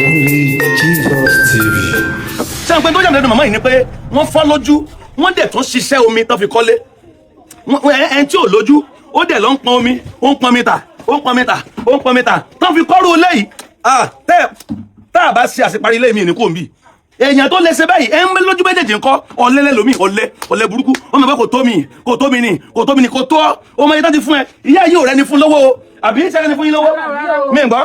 Only Jesus TV. Ṣé àwọn pé tó jà lẹ́nu màmá yìí ni pé wọ́n fọ́ lójú, wọ́n dẹ̀ tún ṣiṣẹ́ omi tó fi kọ́lé. Ẹni tí ò lójú, ó dẹ̀ lọ ń pọn omi, ó ń pọn mi tà, ó ń pọn mi tà, ó ń pọn mi tà, tó fi kọ́rù ilé yìí. Ah, tẹ́ tá a bá ṣe àṣeparí ilé mi ní kò ń bì. Èèyàn tó lè ṣe báyìí, ẹ ń bẹ lójú méjèèjì ńkọ́? Ọ̀lẹ lẹ́lòmíì, ọ̀lẹ, ọ̀lẹ burúkú. Wọ́n mọ̀ pé kò tó mi, kò tó mi ni, kò tó mi ni, kò tó ọ́. Ọmọ yìí tó ti fún ẹ, ìyá yìí ò rẹni fún lọ́wọ́ o. Àbí iṣẹ́ rẹni fún yín lọ́wọ́? Mi ń gbọ́.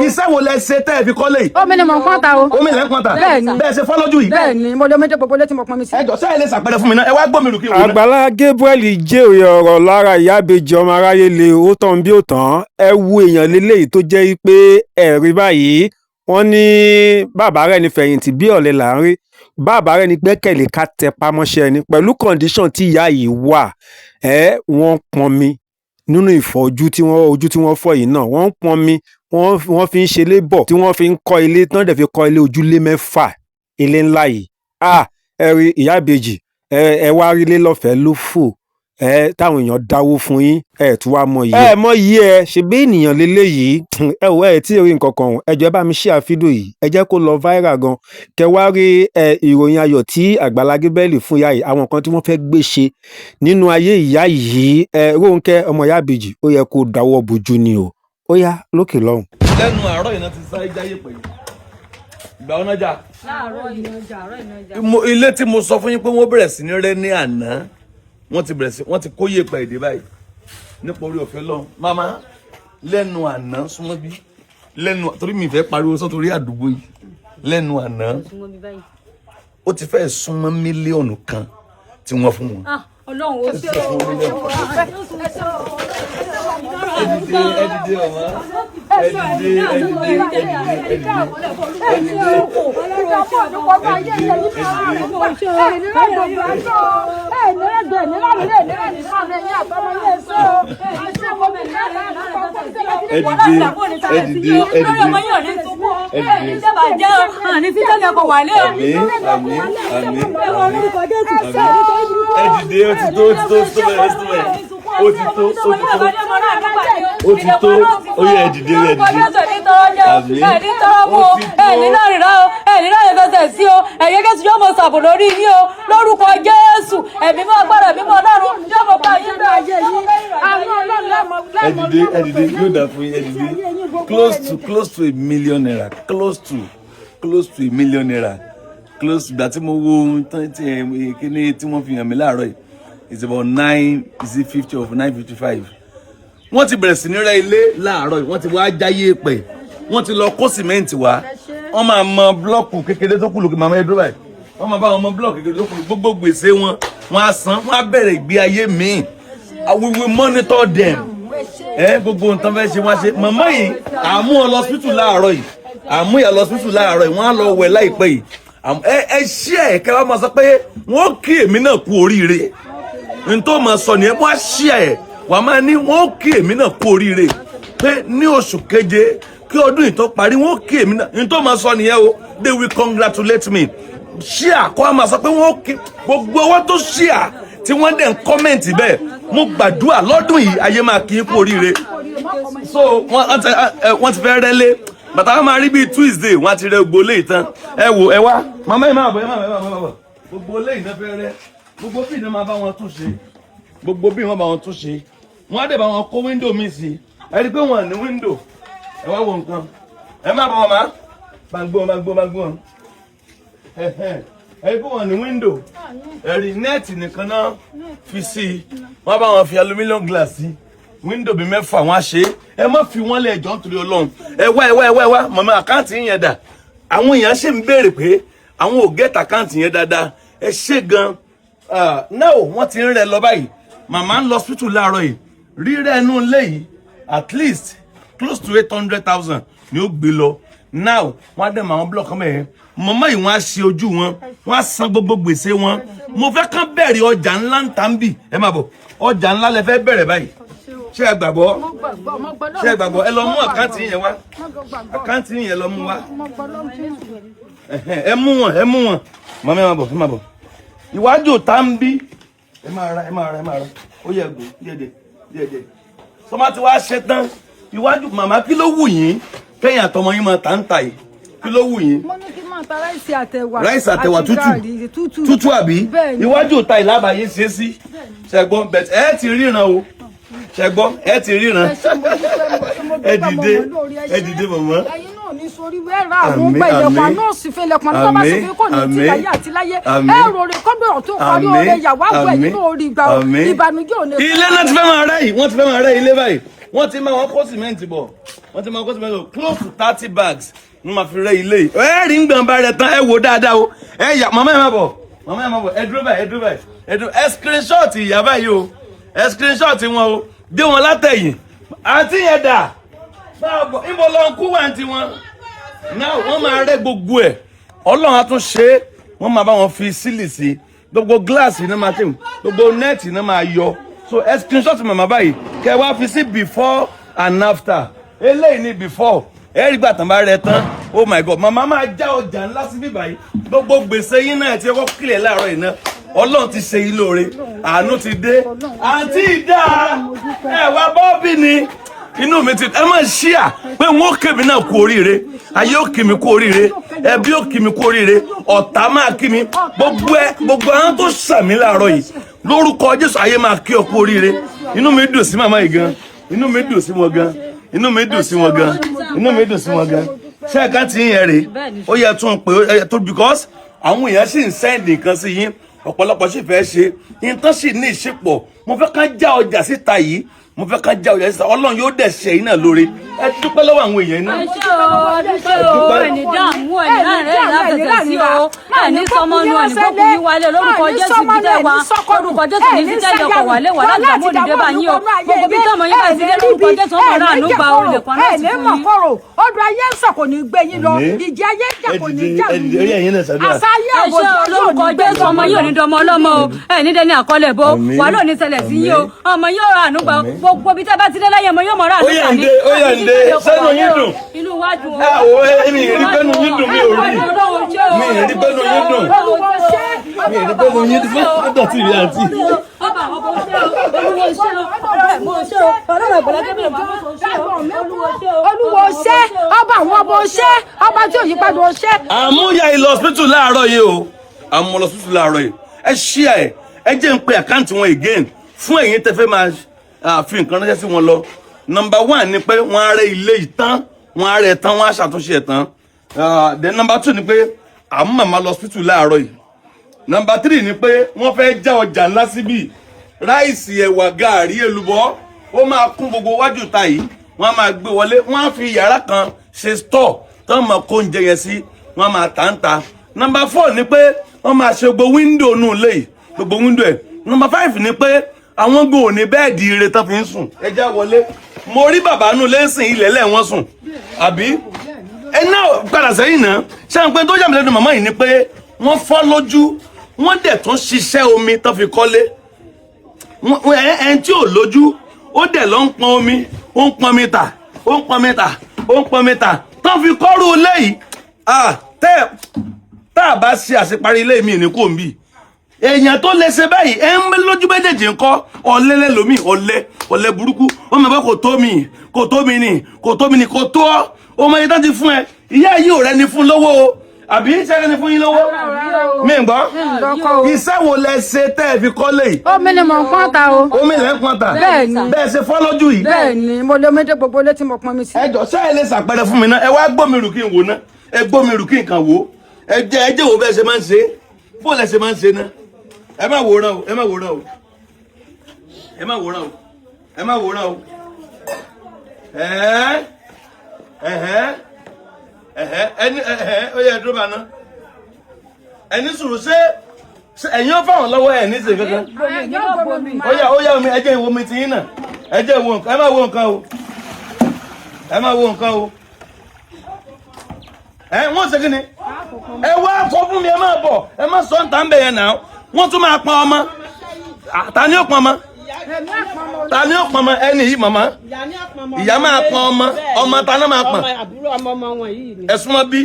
Iṣẹ́ wo lẹ ṣe tẹ́ ẹ fi kọ́lé yìí? Omi ni mò ń pọ́n ta o. Omi lẹ́ ń pọn ta? Bẹ́ẹ̀ni. Bẹ́ẹ̀ ṣe fọ́ lójú yìí? Bẹ́ẹ̀ni, mo lé méjì gbogbo létí mo pọn mi sí. Ẹ jọ, sẹ́yìn lè ṣàpẹẹrẹ fún mi náà? Ẹ wá gbọ́ mi rù kí n wò ná. Àgbàlá Gabriel jèrè ọ̀rọ̀ lára ìyá ìbejì. Ọmọ aráyé le, ó tán bí ó tán. Ẹ wo èèyàn lélẹ́yìí tó jẹ́ pé ẹ̀rí báyìí, wọ́n ní bàbá rẹ̀ ní fẹ̀yìntì bí ọ̀lẹ là ń rí, bàbá rẹ̀ ní gbẹ́kẹ̀lé, ká tẹpá mọ́ṣẹ́ ni. Pẹ̀lú condition tí ìyá yìí wà, ẹ́ wọ́n pọnmi nínú ìfọ́jú tí wọ́n, ojú tí wọ́n fọ́ yìí náà, wọ́n ń pọnmi, wọ́n fi ń ṣe labour tí wọ́n fi ń kọ́ ilé tí wọ́n dẹ̀ fi kọ́ ilé ojúlé mẹ́fà, ilé ńlá yìí. Ah, ẹ rí ìyá ìbejì, ẹ wá rí ilé lọ́fẹ̀ẹ́ ló fò ẹ, táwọn èèyàn dáwó fún yín, ẹ tún wá mọ yìí, ẹ mọ yìí, ẹ ṣe bí ènìyàn lélẹ́yìí. Ẹ wò, ẹ tí ì rí nǹkan kan o. Ẹ jọ̀ọ́, ẹ bá mi share fídíò yìí, ẹ jẹ́ kó lọ viral gan, kẹ wá rí ẹ ìròyìn ayọ̀ tí Àgbàlá Gabriel fún ìyá yìí, àwọn nǹkan tí wọ́n fẹ́ gbé ṣe nínú ayé ìyá yìí. Ẹ Rónkẹ́, ọmọ ìyá ìbejì, ó yẹ kó dáwọ́ bojú ni o. Ó yá, lókè lọ́hùn. Lẹ́nu àárọ̀ yìí náà ti sáré jáyé pẹ̀lú ìgbà wọn náà jà. Láàárọ̀ ìnájà, àárọ̀ ìnájà. Ilé tí mo sọ fún yín pé wọ́n bẹ̀rẹ̀ sí ní rẹ́ ní àná, wọ́n ti bẹ̀rẹ̀ sí, wọ́n ti kó yèèpẹ̀ èdè báyìí nípa orí ọ̀fẹ́ lọ́hùn. Màmá, lẹ́nu àná, súnmọ́ bí lẹ́nu, torí mi fẹ́ pariwo sọ torí àdúgbò yìí. Lẹ́nu àná, ó ti fẹ́ súnmọ́ 1 mílíọ̀nù tí wọ́n fún wọn. Ọlọ́run ó ṣe o. Ẹ dìde, ẹ dìde ọmọ, ẹ dìde, ẹ dìde, ẹ dìde, ẹ dìde, ẹ dìde. Ẹ dìde, ẹ dìde, ẹ dìde, ẹ dìde. Àmín, àmín, àmín, àmín. Ẹ dìde, ó ti tó, ó ti tó, ó ti tó bẹ́ẹ̀, ó ti tó bẹ́ẹ̀, ó ti tó, ó ti tó, ó ti tó. Ó yẹ, ẹ dìde, ẹ dìde. Àmín. Ẹni tọrọ mú o, ẹni náà rírọ o, ẹni náà fẹsẹ̀ sí o. Ẹ̀yẹ́ kẹ́sì yóò mọ sàbò lórí yín o lórúkọ Jésù. Ẹ̀mí mọ́, agbára mímọ́ Ọlọ́run yóò mọ bá yín bẹ́ẹ̀. Ẹ dìde, ẹ dìde, yóò dà fún yín. Ẹ dìde. Close to ₦1 million, close to ₦1 million, close. Ìgbà tí mo wo ohun tán tí ẹ kíní tí wọ́n fi hàn mí láàárọ̀ yìí, it's about nine, is it fifty of 955. Wọ́n ti bẹ̀rẹ̀ sí ní rẹ́ ilé láàárọ̀ yìí, wọ́n ti wá jáyé pẹ̀, wọ́n ti lọ kó sìmẹ́ǹtì wá. Wọ́n máa mọ búlọ́ọ̀kù kékeré tó kù lókè. Màmá, ẹ dúró báyìí. Wọ́n máa bá wọn mọ búlọ́ọ̀kù kékeré tó kù. Gbogbo gbèsè wọn, wọ́n á san, wọ́n á bẹ̀rẹ̀ ìgbé ayé míì. We will monitor them. Ẹ gbogbo nǹkan fẹ́ ṣe, wọ́n á ṣe. Màmá yìí, àmú ọ lọ hospital láàárọ̀ yìí, àmú ìyá lọ hospital láàárọ̀ yìí, wọ́n á lọ wẹ̀ láìpẹ́ yìí. Ẹ ṣí ẹ kẹ́ wá máa sọ pé wọ́n kí èmi náà kú oríire. N tó máa sọ nìyẹn. Wọ́n á ṣí ẹ, wàá máa ní wọ́n kí èmi náà kú oríire pé ní oṣù keje, kí ọdún yìí tó parí, wọ́n kí èmi náà. N tó máa sọ nìyẹn o. They will congratulate me. Ṣí à kó a máa sọ pé wọ́n kí gbogbo owó tó ṣí à tí wọ́n dẹ̀ ń comment bẹ́ẹ̀. Mo gbàdúrà, lọ́dún yìí, ayé máa kí í kú oríire. So wọ́n ti fẹ́ rẹ́lé bàtà, wọn máa rí bíi Tuesday, wọ́n ti rẹ gbogbo léyìí tán. Ẹ wò, ẹ wá, màmá yìí, máa bọ̀, ẹ máa bọ̀, ẹ máa bọ̀. Gbogbo léyìí náà fẹ́ rẹ́, gbogbo bíi náà máa bá wọn tún ṣe, gbogbo bíi wọ́n bá wọn tún ṣe. Wọ́n á dẹ̀ bá wọn kó window mi sí. Ẹ rí i pé wọ́n ní window. Ẹ wá wo nǹkan. Ẹ má bọ̀, màmá, bá ń gbọ́, bá ń gbọ́, bá ń gbọ́. Ẹ rí i pé wọ́n ní window. Ẹ rí net nìkan náà fi sí i. Wọ́n bá wọn fi aluminium glass sí window bíi mẹ́fà, wọ́n á ṣe é. Ẹ má fi wọ́n lẹ̀ ẹjọ́ nítorí Ọlọ́run. Ẹ wá, ẹ wá, ẹ wá, ẹ wá. Màmá, account yẹn dà? Àwọn èèyàn ṣì ń béèrè pé àwọn ò get account yẹn dáadáa. Ẹ ṣe gan náà. Wọ́n ti ń rẹ lọ báyìí. Màmá ń lọ hospital láàárọ̀ yìí. Rírẹ́ inú ilé yìí, at least close to 800,000 ni ó gbé lọ now. Wọ́n á dẹ̀ mọ àwọn block mẹ́rin. Màmá yìí, wọ́n á ṣe ojú wọn, wọ́n á san gbogbo gbèsè wọn. Mo fẹ́ kán bẹ̀rẹ̀ ọjà ńlá ń tà ń bì. Ẹ má bọ̀, ọjà ńlá lẹ fẹ́ bẹ̀rẹ̀ báyìí. Ṣé ẹ gbàgbọ́? Ṣé ẹ gbàgbọ́? Ẹ lọ mú account yẹn wá, account yẹn, lọ mú wá. Ẹ mú wọn, ẹ mú wọn. Màmá, ẹ má bọ̀, ẹ má bọ̀. Ìwájú tá ń bí, ẹ máa ra, ẹ máa ra, ẹ máa ra. Ó yẹ gùn díẹ̀díẹ̀, díẹ̀díẹ̀. Sọmá tí wàá ṣe tán iwájú. Màmá, kí ló wù yín kẹ́yìn àtọmọ yín máa tà ń tà yìí? Kí ló wù yín? Mo ní kí n máa ta ráìsì àtẹ̀wà. Ráìsì àtẹ̀wà àti tútù. gààrí tútù. Tútù àbí? Bẹ́ẹ̀ ni. Iwájú ìta ìlàbàyè ṣe é sí. Ṣẹgbọ́n bẹ̀t ẹ ti ríran o. Ṣẹgbọ́n ẹ ti ríran. Ẹ ṣé, mo dúpẹ́, mo Ẹ dúpẹ́, mo dìde, mọ̀ lórí, ẹ dìde mọ̀mọ́. Ẹ̀yin náà ní sórí wẹ́rà àwọn Àmín, ọgbà ilẹ̀kùn àmín. àná òsì fẹ́ ilẹ̀kùn àná tó bá sì Àmín, fi kò ní ti àmín, láyé àti láyé. àmín. Ẹ rò rè kọ́dọ̀ ọ̀tún parí Àmín, oore ìyàwó àwọ̀ ẹ̀yin àmín, náà rí gbà ó. àmín. Ìbànújẹ́ ò ní. Ilé náà ti fẹ́ máa rẹ́ yìí, wọ́n ti fẹ́ máa rẹ́ ilé báyìí. Wọ́n ti máa wọn kó sìmẹ́ǹtì bọ̀. Wọ́n ti máa kó sìmẹ́ǹtì bọ̀ close to 30 bags ní máa fi rẹ́ ilé yìí. Ẹ rí ngbọ̀n bá rẹ̀ tán, ẹ wò dáadáa o. Ẹ yà màmá ẹ má bọ̀, màmá ẹ má bọ̀, ẹ dúró báyìí, ẹ dúró báyìí, ẹ dúró. Ẹ screenshot ìyá báyìí o, ẹ screenshot wọn o, dé wọn látẹ̀yìn. Àǹtí yẹn dà, máa bọ̀, níbo lọ ń kú wà ní tiwọn? Náà wọ́n máa rẹ́ gbogbo ẹ̀. Ọlọ́run á tún ṣe é, wọ́n máa bá wọn fi sílì sí gbogbo gíláàsì náà, máa tẹ̀ gbogbo nẹ́ẹ̀tì náà máa yọ. So ẹ screenshot màmá báyìí, kẹ wá fi sí before and after. Eléyìí ni before. Ẹ rí gbà tán bá rẹ tán, oh my God, màmá máa já ọjà ńlá sí bíbá yìí. Gbogbo gbèsè yín náà ti kọ́ kílẹ̀ láàárọ̀ yìí náà. Ọlọ́run ti ṣe yín lóore, àánú ti dé. Àǹtí ìdá ẹ wá bọ́ọ̀bì ni inú mi ti ẹ máa ṣíà pé wọn ó kèmí náà kú oríire, ayé ó kì mí kú oríire, ẹbí ó kì mí kú oríire, ọ̀tá máa kí mi. Gbogbo ẹ, gbogbo àwọn tó sàmí láàárọ̀ yìí, lórúkọ Jésù, ayé máa kí ọ kú oríire. Inú mi dùn sí màmá yìí gan, inú mi dùn sí wọn gan, inú mi dùn sí wọn gan, inú mi dùn sí wọn gan. Ṣé ẹ̀ka tí ń yẹn rèé? Ó yẹ tún pé ó yẹ tó, because àwọn èèyàn sì ń send nǹkan sí yín, ọ̀pọ̀lọpọ̀ sì fẹ́ ṣe nǹkan sì ní ìṣepọ̀. Mo fẹ́ ká já ọjà síta yìí, mo fẹ́ ká já ọjà síta. Ọlọ́run yóò dẹ̀ ṣe yín náà lóore. Ẹ dúpẹ́ lọ́wọ́ àwọn èèyàn náà. Ẹ ṣé o, dúpẹ́ o. Ẹni dààmú, ẹni láàrin ẹni láfẹsẹ̀ sí o, ẹni sọmọnù, ẹni gbókùn yín wálé lórúkọ Jésù. Bídẹ̀ wa lórúkọ Jésù ní sísẹ́ ìyọkọ̀ wálé wà láti dààmú òdìdé bá yín o. Gbogbo bí tọmọ yín bá ti dé lórúkọ Jésù, ọmọ náà ló gba olè kan láti Ẹ ní fún mọ̀ yín. kọ́rọ̀ odò ayé ń sàn kò ní gbé yín lọ. Àmín. Ìjì ayé ń jà kò ní Ẹ dìde, jà ẹ dìde, orí ẹ̀yin náà ṣàdúrà. Àṣà ayé Ẹ àwòjọ ṣé o, lórúkọ yóò ní gbé Jésù, ọmọ yìí ò ní dọmọ ọlọ́mọ o, ẹ ní dẹni àkọlẹ̀ bó Àmín. wà lónìí ṣẹlẹ̀ sí yín o. Ọmọ yóò rà àánú gbà o. Àmín. Gbogbo ibi tẹ́ bá ti dé láyé, ọmọ yóò mọ̀ rà àánú Ó yá gbà ní. ǹdé, ó yá Àti ǹdé, títí ọkọ̀ sẹ́nu wà yín lé o. dùn. Inú wa dùn o. Ẹ wo, èmi ì rí pẹ́nu yín dùn, mi ò rí. Mi ì rí pẹ́nu yín dùn. Mi ì rí pẹ́nu yín dùn. Ó dọ̀tí mi àǹtí. Ọba àwọn ọmọ ṣe o, Olúwo ṣe o, ọ̀rẹ́ mo ṣe o, ọlọ́run ìgbàlá Gabriel máa mú ṣe o, Olúwo ṣe o. Olúwo ṣé, ọba àwọn ọba ṣé, ọba tí ò yípadà ó ṣé. Àmúyá ilé hospital láàárọ̀ yìí o, àmú lọ hospital láàárọ̀ yìí. Ẹ ṣí ẹ, ẹ jẹ́ ń pe account wọn again fún ẹ̀yin tẹ́ fẹ́ máa fi nǹkan ránṣẹ́ sí wọn lọ. Number one ni pé wọ́n á rẹ́ ilé yìí tán, wọ́n á rẹ́ tán, wọ́n á ṣàtúnṣe ẹ̀ tán. Then number two ni pé àmú màmá lọ hospital láàárọ̀ yìí. Number three ni pé wọ́n fẹ́ já ọjà ńlá síbí. Ráìsì, ẹ̀wà, gàárì, èlùbọ́, ó máa kún gbogbo wájú ta yìí. Wọ́n á máa gbé wọlé, wọ́n á fi yàrá kan ṣe store tó máa kó oúnjẹ yẹn sí, wọ́n á máa tà ń ta. Number four ni pé wọ́n máa ṣe gbogbo window nù lé yìí, gbogbo window ẹ̀. Number five ni pé àwọn gbòò ní bed ire tán fi ń sùn. Ẹ já wọlé. Mo rí bàbá nù lẹ́sìn ilẹ̀ lẹ́ wọ́n sùn àbí ẹ náà padà sẹ́yìn náà. Ṣé àwọn pé tó yà mí lẹ́nu màmá yìí ni pé wọ́n fọ́ lójú, wọ́n dẹ̀ tún ṣiṣẹ́ omi tán fi kọ́lé. Ẹn tí ò lójú, ó dẹ̀ lọ ń pọn omi, ó ń pọn mi tà, ó ń pọn mi tà, ó ń pọn mi tà, tán fi kọ́rù ilé yìí. Ah, tẹ́ tá a bá ṣe àṣeparí ilé mi ní kò ń bì. Èèyàn tó lè ṣe báyìí, ẹ ń bẹ lójú méjèèjì ńkọ́? Ọ̀lẹ lẹ́lòmíì, ọ̀lẹ, ọ̀lẹ burúkú. Wọ́n mọ̀ pé kò tó mi, kò tó mi ni, kò tó mi ni, kò tó ọ́. Ọmọ yẹn tán ti fún ẹ, ìyá yìí ò rẹni fún lówó o, àbí ṣẹ́ni fún yín lówó? Mi ń gbọ́. Lọ́kọ́ o. Iṣẹ́ wo lẹ ṣe tẹ́ ẹ fi kọ́lé yìí? Omi ni mò ń pọ́n ta o. Omi lẹ́ ń pọn ta? Bẹ́ẹ̀ ni. Bẹ́ẹ̀ ṣe fọ́ lójú yìí? Bẹ́ẹ̀ ni, mo lé omi dé gbogbo ilé tí mo pọn mi sí. Ẹ jọ, ṣé ẹ lè ṣàpẹẹrẹ fún mi náà? Ẹ wá gbómi rù kí n wò ná. Ẹ gbómi rù kí n kàn wò. Ẹ jẹ́ wo bẹ́ẹ̀ ṣe máa ń ṣe, bó lẹ ṣe máa ń ṣe náà. Ẹ má wòran o, ẹ má wòran o, ẹ má wòran o, ẹ má wòran o. Ẹ̀ẹ́ ẹ̀hẹ́ ẹ̀hẹ́ ẹni ẹ̀hẹ́, ó yẹ ẹ dúró bá ná. Ẹni sùúrù, ṣé ẹ̀yin ó fáwọn lọ́wọ́ ẹ̀ ní ìsìn kankan? Ó yá, ó yá, omi, ẹ jẹ́ ìwo mi tiyín náà. Ẹ jẹ́ ìwo nǹkan. Ẹ má wo nǹkan o, ẹ má wo nǹkan o. Ẹ wọ́n ṣe kí ni? Ẹ wá sọ fún mi. Ẹ má bọ̀, ẹ má sọ ń tà ń bẹ̀ yẹn náà. Wọ́n tún máa pọn ọmọ. Ta ni ó pọn ọmọ? Ta ni ó pọn ọmọ? Ẹni yìí, màmá, ìyá máa pọn ọmọ. Ọmọ ta náà máa pọn? Ọmọ àbúrò, ọmọ ọmọ wọn yìí ni. Ẹ súnmọ́ bí.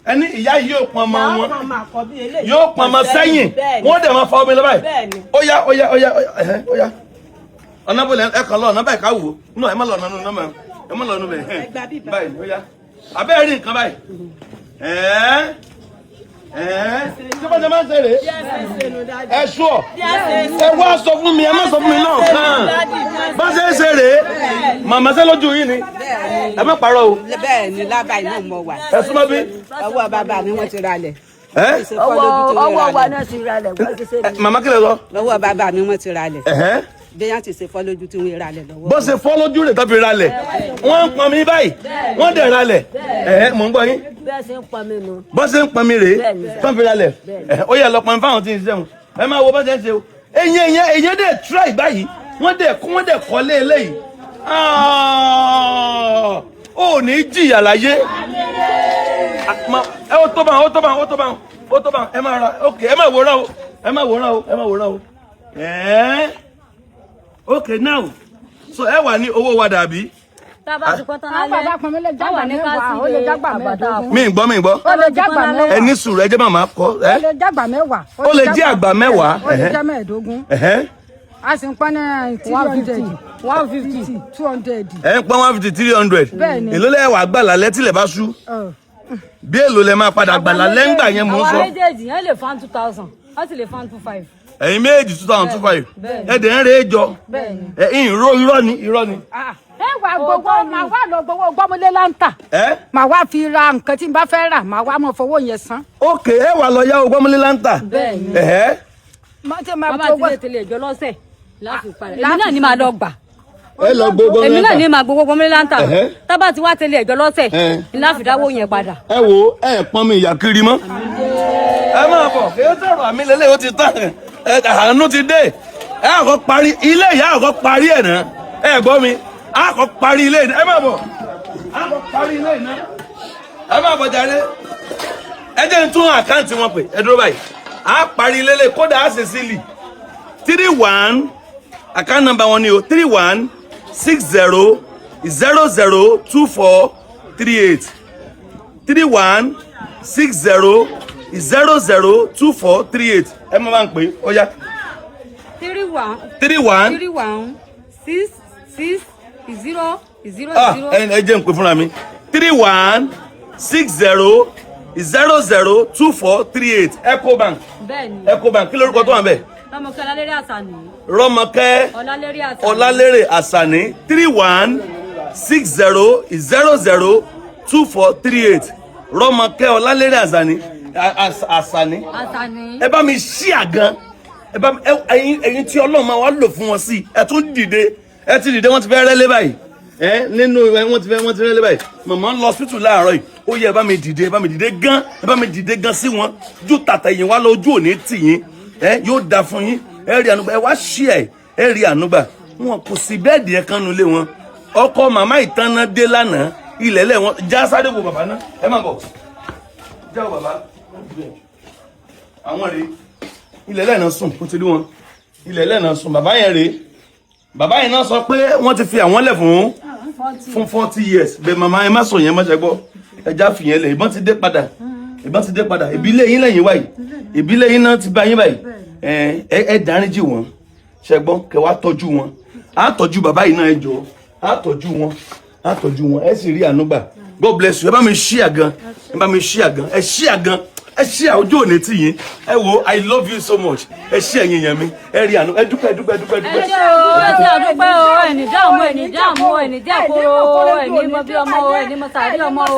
Ẹni ìyá yìí yóò pọn ọmọ wọn? Ìyá pọn ọmọ àkọ́bí eléyìí. Yóò pọn ọmọ sẹ́yìn? Bẹ́ẹ̀ni. Wọ́n dẹ̀ máa fa omi lọ báyìí? Bẹ́ẹ̀ni. Ó yá, ó yá, ó yá, ẹ̀hẹ́, ó yá. Ọ̀nà bọ̀lẹ̀, ẹ kàn lọ ọ̀nà báyìí ká wò ó nù. Ẹ má lọ ọ̀nà nù náà, ẹ má lọ ọ̀nà bẹ̀. Ẹ gba bíbá. Báyìí, ó yá. Abẹ́rẹ́ rí nǹkan báyìí. Ẹ̀ẹ́ ẹ̀ẹ́, ṣé bá ṣe máa ń ṣe rèé? Ẹ ṣọ́ ẹ wá sọ fún mi, ẹ má sọ fún mi náà kàn bá ṣe ń ṣe rèé. Màmá, ṣe lójú yín ni? Ẹ má parọ́ o. Bẹ́ẹ̀ ni, lábàá iná mọ̀ wà. Ẹ súnmọ́ bí. Ọwọ́ bàbá mi wọ́n ti ralẹ̀. Ẹ Ṣe fọ́ lójú tí wọ́n Ọwọ́ wa ralẹ̀. náà ti ralẹ̀, wọ́n ti ṣe ní. Màmá, kí lẹ sọ? Lọ́wọ́ bàbá mi wọ́n ti ralẹ̀. Ẹ̀hẹ́. Bí wọ́n ti ṣe fọ́ lójú tí wọ́n ralẹ̀ lọ́wọ́. Bó ṣe fọ́ lójú rẹ̀ tó fi ralẹ̀, wọ́n ń pọn mi báyìí, wọ́n dẹ̀ ralẹ̀. Ẹ̀hẹ́, mò ń gbọ́ yín. Bẹ́ẹ̀ ṣe ń pọn mi nu. Bó ṣe ń pọn mi rèé Bẹ́ẹ̀ni. tó fi ralẹ̀. Ẹ̀hẹ́, ó yẹ lọ pọn mi fáwọn tí ń ṣiṣẹ́ wọn. Ẹ máa wo bó ṣe ń ṣe o. Eyín eyín eyín dẹ̀ try báyìí, wọ́n dẹ̀ kún, wọ́n dẹ̀ kọ́lé eléyìí. Ah, ó ní jìyà láyé. Ẹ ó tó bá ó tó bá ó tó bá ó tó bá. Ẹ máa ra, ok, ẹ máa wòran o, ẹ máa wòran o, ẹ máa wòran o. Ẹ̀ẹ́, ok, now, so ẹ wà ní owó wa dàbí. Tá a bá ti pọ́n tán Àwọn lálẹ́ bàbá pọn mi lè táwa jágbà ní ká 10, sí ó lè jágbà àbàtà. 15. Mi ń gbọ́, mi ń gbọ́. Ó lè jágbà 10. Ẹ ní sùúrù, ẹ jẹ́ màmá kọ́ ẹ. Ó lè jágbà 10. Ó lè jẹ́ àgbà 10. Ó lè jẹ́ 15. Ẹ̀hẹ́. A sì ń pọn ní 300, 150, 200. Ẹ ń pọ́n 150, 300. Bẹ́ẹ̀ni. Èló lẹ wà gbà lálẹ́ tílẹ̀ bá ṣú? Bí èló lẹ máa padà gbà lálẹ́ ńgbà yẹn mò ń Àwa sọ? méjèèjì yẹn lè fan 2,000, wọ́n sì lè fan 2,500. Ẹ̀yin méjì, 2,000, 2,500. Bẹ́ẹ̀ni. Ẹ dẹ̀ ń rè é jọ. Bẹ́ẹ̀ni. Ẹ ń ro irọ́ ni, irọ́ ni. Ẹ wà gbowó, màá wà lọ gbowó gbọ́mọlé láǹtà. Ẹ Màá wá fi ra nǹkan tí n bá fẹ́ rà, màá wá mọ̀ fowó yẹn san. Ok, ẹ wà lọ yá o gbọ́mọlé láǹtà. Bẹ́ẹ̀ni. Ẹ̀hẹ́. Má ti máa Bàbá ti gbowó. lè tẹ̀lé ìjọ lọ́sẹ̀ láti padà, èmi náà ní máa lọ gbà. Ẹ lọ gbogbo Èmi náà ní máa gbowó gbọmọlé láǹtà. Ẹ̀hẹ́. Tábà ti wá tẹ̀lé ìjọ lọ́sẹ̀ Ẹ̀hẹ́. ní láfi dáwó yẹn padà. Ẹ wo, ẹ pọn mi ìyà kiri mọ́. Ẹ máa bọ̀, kí ó sọ̀rọ̀ àmì lélẹ̀, ó ti tán. Ẹ àánú ti dé. Ẹ àkọ́ parí ilé ìyá, àkọ́ parí ẹ̀ náà. Ẹ gbọ́ mi, àkọ́ parí ilé ẹ máa bọ̀, àkọ́ parí ilé náà. Ẹ máa bọ̀ jàre. Ẹ jẹ́ n tún account wọn pè. Ẹ dúró báyìí, á parí ilé lè kódà á ṣe sílì. 31, account number wọn ni o, 3160002438, 3160002438. Ẹ má bá ń pè é, ó yá. 31. 31. 3166 00 Ah, 0. ẹ jẹ́ n pè fúnra mi, 3160002438, Ecobank. Bẹ́ẹ̀ni. Ecobank. Kí lórúkọ tó wà ń bẹ̀? Lọ́mọkẹ́ Ọlálérè Àṣàní. Rọ́mọkẹ́ Ọlálérè Àṣàní. Ọlálérè Àṣàní, 3160002438, Rọ́mọkẹ́ Ọlálérè Àṣàní, Àṣàní. Àṣàní. Ẹ bá mi ṣí àgàn, ẹ bá mi ẹ̀yin tí Ọlọ́run máa wá lò fún wọn sí, ẹ tún dìde, ẹ ti dìde. Wọ́n ti fẹ́ rẹ́lé báyìí, ẹ nínú ẹ wọ́n ti fẹ́ rẹ́lé báyìí. Màmá ń lọ hospital láàárọ̀ yìí. Ó yẹ ẹ bá mi dìde, ẹ bá mi dìde gan, ẹ bá mi dìde gan sí wọn ju tàtẹ̀yìn wá lọ. Ojú òní tì yín, ẹ yóò da fún yín. Ẹ rí ànúgbà, ẹ wá ṣí ẹ, ẹ rí ànúgbà. Wọn kò sí bed yẹn kan nulẹ̀ wọn. Ọkọ màmá ìtànà dé lánàá, ilẹ̀ lẹ̀ wọn já. Sáré wo bàbá náà, ẹ má bọ̀, já wo bàbá. Àwọn rèé, ilẹ̀ lẹ́ẹ̀nà sùn, ó ti rí wọn, ilẹ̀ lẹ́ẹ̀nà sùn. Bàbá yẹn rèé, bàbá yẹn náà sọ pé wọ́n ti fi àwọn lẹ̀ fún 40 years. Bẹ́ẹ̀ màmá, ẹ má sọ yẹn, má ṣe gbọ́, ẹja fìyẹn lẹ̀. Ìbọn ti dé padà, ìbọn ti dé padà. Ìbílẹ̀ yín lẹ́yìn wáyìí, ìbílẹ̀ yín náà ti bá yín báyìí. Ẹ ẹ dáríjì wọn, ṣe gbọ́, kẹ wá tọ́jú wọn. Á tọ́jú bàbá yìí náà, ẹ jọ̀ọ́, á tọ́jú wọn, á tọ́jú wọn. Ẹ sì rí àánú gbà. God bless you. Ẹ bá mi share gan, ẹ bá mi share gan, ẹ share gan, ẹ share. Ojú òní tì yín. Ẹ wo, I love you so much. Ẹ share yín yẹn mi. Ẹ rí àánú, ẹ dúpẹ́, ẹ dúpẹ́, ẹ dúpẹ́, ẹ Ẹ dúpẹ́. ṣé o, ẹ ṣé, àdúpẹ́ o. Ẹni dààmú, ẹni dààmú, ẹni jẹ́kọ̀ọ́, ẹni mọ bí ọmọ o, ẹni mọ sàárì ọmọ o,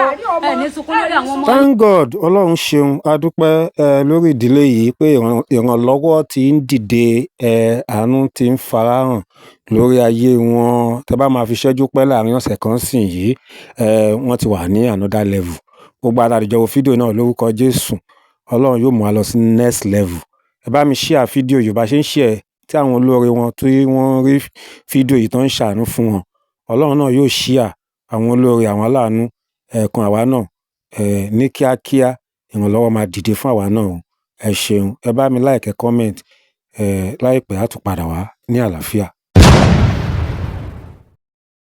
ẹni sunkún lórí àwọn ọmọ. Thank God, Ọlọ́run ṣeun, a dúpẹ́ ẹ lórí ìdílé yìí pé ìrànlọ́wọ́ ti ń dìde ẹ, àánú ti ń farahàn lórí ayé wọn. Tẹ́ bá máa fi ṣẹ́jú pẹ́ láàrin ọ̀sẹ̀ kan sìn yìí ẹ, wọ́n ti wà ní another level. Gbogbo àtàdìjọ wo fídíò náà, lórúkọ Jésù, Ọlọ́run yóò mú wa lọ sí next level. Ẹ bá mi share fídíò yìí. Bá ṣe ń share tí àwọn olóore wọn tí wọ́n rí fídíò yìí tó ń ṣàánú fún wọn, Ọlọ́run náà yóò share àwọn olóore, àwọn aláàánú ẹ̀ẹ̀kan àwa náà ẹ̀ ní kíákíá. Ìrànlọ́wọ́ máa dìde fún àwa náà o. Ẹ ṣeun, ẹ bá mi like, ẹ comment ẹ. Láìpẹ́, á tún padà wá ní àlàáfíà.